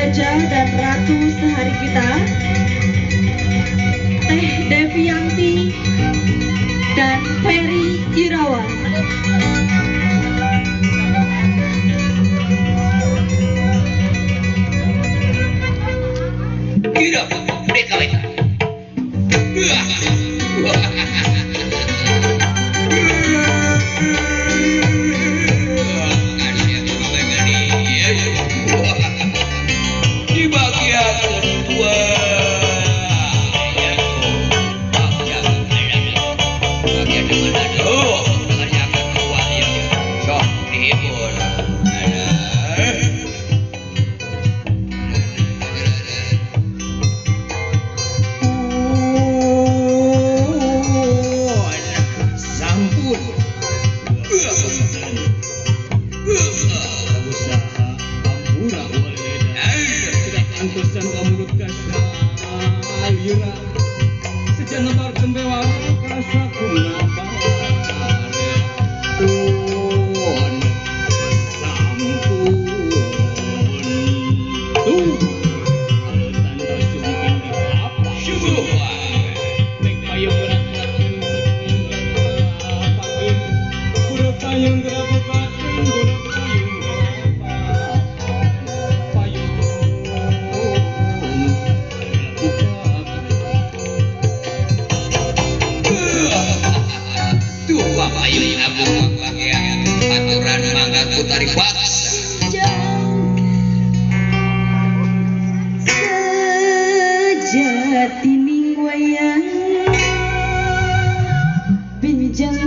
Raja dan Ratu Sehari kita, Teh Devianti dan Ferry Irawan. Hidup DKW. Di bagian kedua bagian kedua ya sok dihibur. Sampun usaha ampura waleda tidak antosan kamurut kasalira sejana barkeun bewara kasakuna bare pun sampun tuh aleutan kasumping di apa nek payung payung gerapakeun budak payung payung tuh payung abu ya aturan mangga ku tarik paksa. Sejatining wayang benjang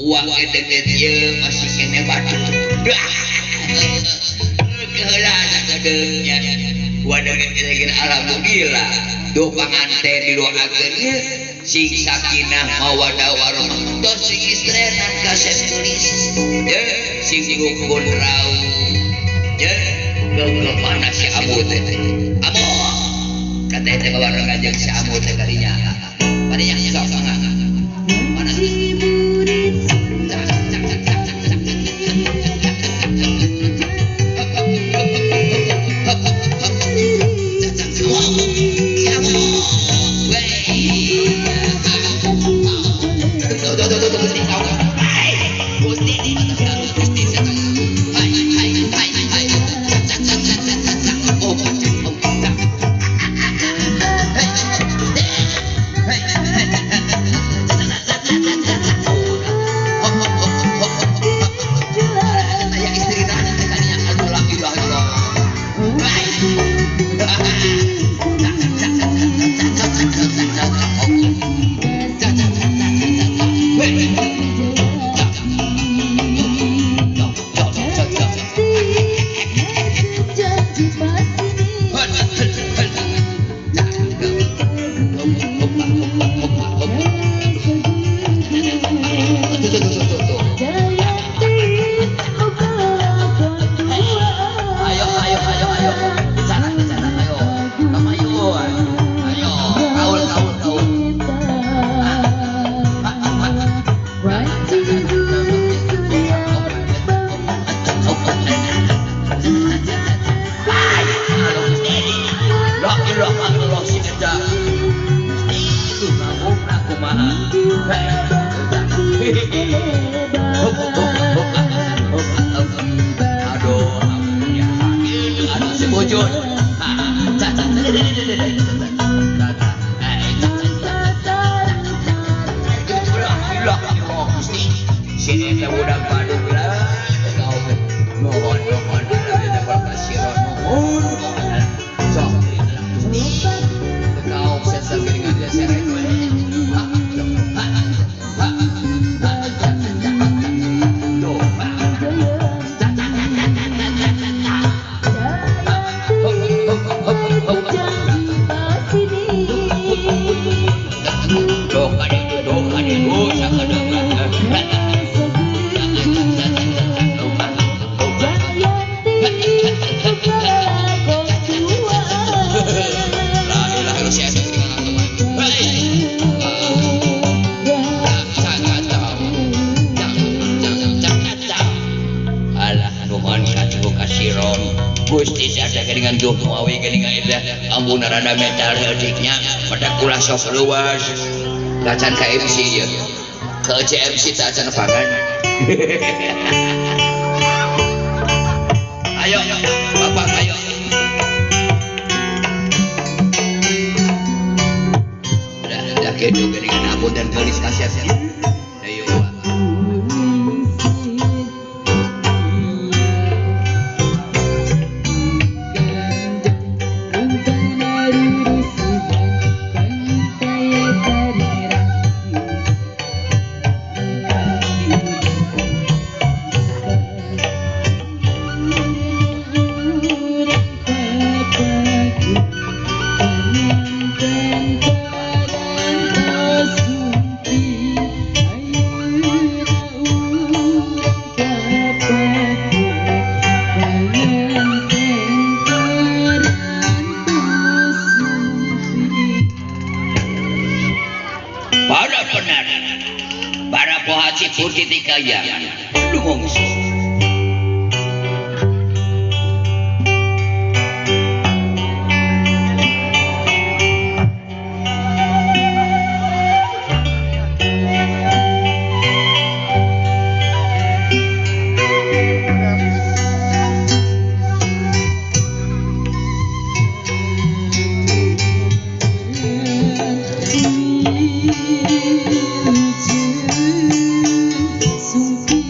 Uang edeget ieu masih kene batu. Keheula sakedeungnya. Wadeung alhamdulillah. Duh panganten didoakeun ieu Sing sakinah mawaddah warahmah tos sing istrena kasep tulis ye sing rukun rau ye geugeuh mana si Amu teh Amu kata teh bawa ngajeng si Amu teh kadinya padinya sok mangga mana Sok luas tacan ka MC ya ke CMC tacan pangan. Ayo bapak ayo dah kedo dengan abu dan gelis kasihan. Ayo Sumpi.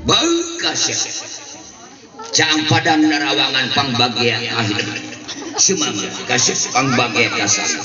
Bau kasep. Caang padang narawangan pangbagea kahidep. Sumangat kasep pangbagea kasasa.